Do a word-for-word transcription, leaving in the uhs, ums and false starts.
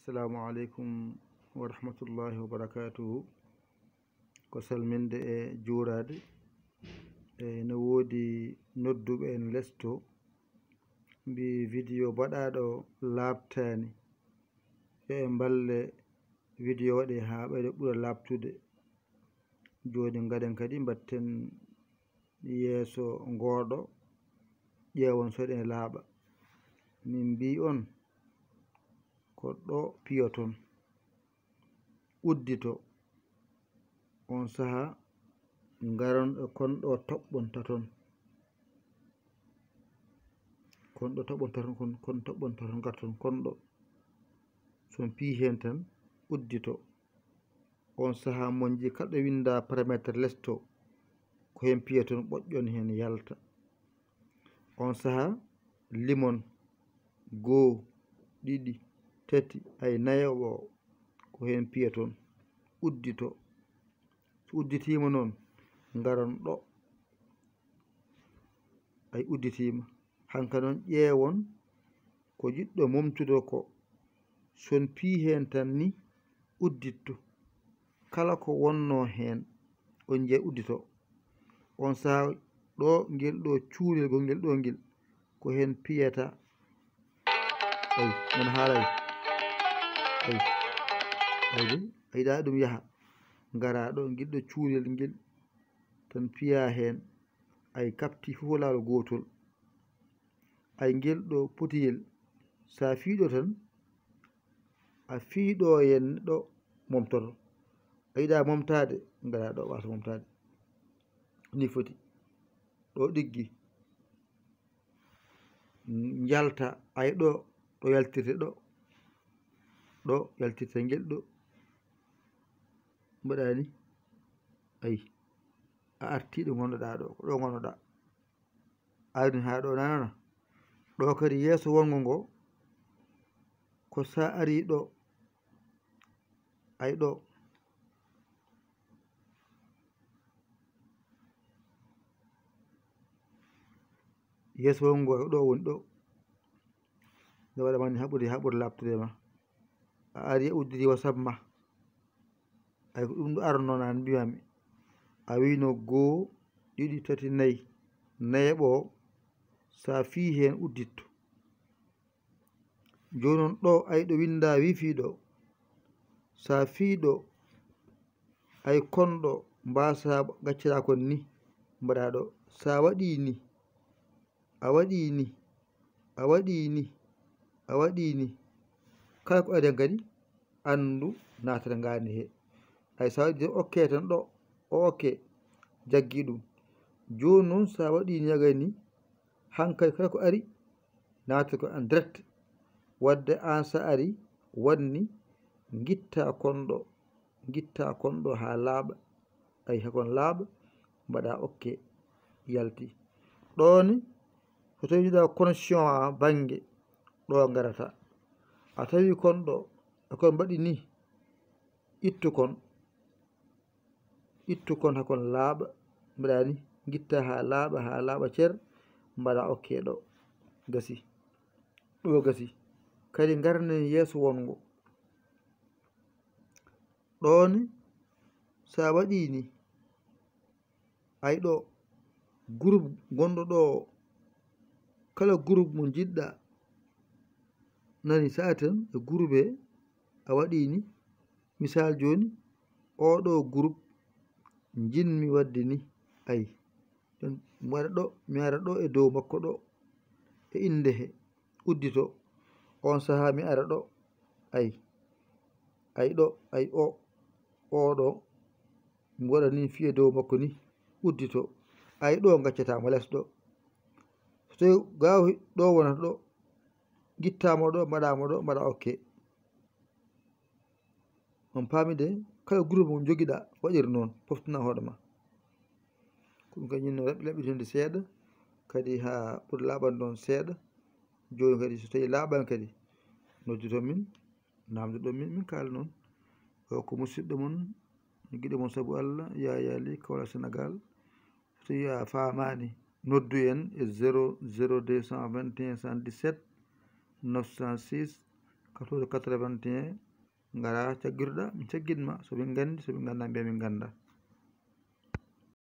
Assalamu aleykum wa rahmatullahi wa barakatuhu. Ko salminde e juuraade. E no woodi nodduɓe en lesto, mbi video baɗaaɗo laaɓtaani. Yo en mballe video waɗe haa ɓeyda ɓura laaɓtude. Jooni ngaɗen kadi mbatten yeeso ngooɗo, ƴeewon so eɗen laaɓa. Min mbii on ko ɗo piyoton, uddito. On saha ngaron e kon ɗo toɓɓonta ton. Kon ɗo toɓɓonta ton, kon, kon toɓɓonta ton, ngarton kon ɗo. So on pii heen tan, uddito. On saha mon nji kala ɗo winnda paramètre lesto, ko heen piyoton, ɓoƴƴon heen yalta. On saha limon, goo, ɗiɗi, tati, ay nayo o, ko heen piyoton, uddito. So udditiima noon, ngaron ɗo, ay udditiima. Hanka noon ƴeewon ko jiɗɗo momtude ko. So on pii heen tan ni, udditto. Kala ko wonnoo heen, on njiya uddito. On saha ɗo, ngel ɗo cuurel gongel ɗo ngel, ko heen piyata. Ay, on haalay. Ay, ay de, ay ɗa ɗum yaha. Ngara ɗo, ngel ɗo cuurel ngel, tan piya heen. Ay kapti fof laalo gootol. Ay ngel ɗo potiyel, so a fiiɗo tan, a fiiɗo yen ɗo momtoto. A yiɗa momtaade, ngara ɗo waasa momtaade. Ni foti. Ɗo ɗiggi. Njalta, ay ɗo, ɗo yaltirte ɗo. Ɗo yaltirte ngel ɗo. Mbaɗa ni. Ay. A artii ɗo ngonnoɗa ɗo, ko ɗo ngonnoɗa. Ari haa ɗo nanana. Ɗo kadi yeeso wonngo ngo, ko sa ari ɗo, ay ɗo. Yeeso wonngo ngo, ay ɗo woni ɗo. Nde waɗa mani haɓude, haɓude laaɓtude ma. A ari a udditi WhatsApp ma. Ay ko ɗum ɗo arno naan mbiyami. A wino goo, ɗiɗi, tati, nayi. Nayaɓo o, sa fii heen udditto. Jooni noon ɗo ay ɗo winnda wifi ɗo. Sa fii ɗo, ay kon ɗo mbaasa gaccira kon ni, mbaɗa ɗo. Sa waɗi ni, a waɗi ni, a waɗi ni, a waɗi ni. Kala ko ari kadi, anndu naatere ngaari he. Ay sa waɗi ok tan ɗo, o ok, jaggi ɗum. Jooni noon sa waɗi ni a gayni, hankay kala ko ari, naata ko en direct. Wadde aan sa ari, wanni, ngitta kon ɗo, ngitta kon ɗo haa laaɓa. Ay, hakon laaɓa, mbaɗa ok, yalti. Ɗo ni, so tawi jiɗa connexion a bannge, ɗo ngarata. A tawi kon ɗo, e kon mbaɗi ni, ittu kon, ittu kon hakon laaɓa, mbaɗa ni, ngitta haa laaɓa, haa laaɓa cer, mbaɗa ok ɗo. Gasi. Ɗo gasi. Kadi ngarnen yeeso wonngo. Ɗo ni, sa waɗi ni, ay ɗo, groupe gonɗo ɗo o, kala groupe mo njiɗɗa, nani sa ari tan e groupe he, a waɗi ni, misal jooni, oɗo groupe njiɗmi waɗde ni, ay, mi ara ɗo, mi ara ɗo e dow makko ɗo, e innde he, uddito, on saha mi ara ɗo, ay, ay ɗo, ay o, oɗo, mi waɗa ni fiye dow makko ni, uddito, ay ɗo gaccata mo les ɗo. So tawi gaaw ɗo wonata ɗo, gitta mo ɗo, mbaɗa mo ɗo, mbaɗa ok. On paami de, kala groupe mo jogiɗa, waɗir noon, poftina hoore ma. Ko ɗum kadi ñinno laɓɓitinde seeɗa, kadi haa ɓuri laaɓan ɗoon seeɗa. Jooni kadi so tawi laaɓan kadi, nodduton min, namdoɗon min, min kaala noon. O ko musidɗo mon, giɗo mon sabu Allah, Yaya Ly, Kaolack, Sénégal. So tawi a faamaani, noddu en e zéro zéro deux cent vingt et un soixante-dix-sept neuf cent six. Quatorze quatre-vingt-un, ngara caggiruɗa, mi caggitma, so min nganndi, so min ngannda, mbiya min ngannda.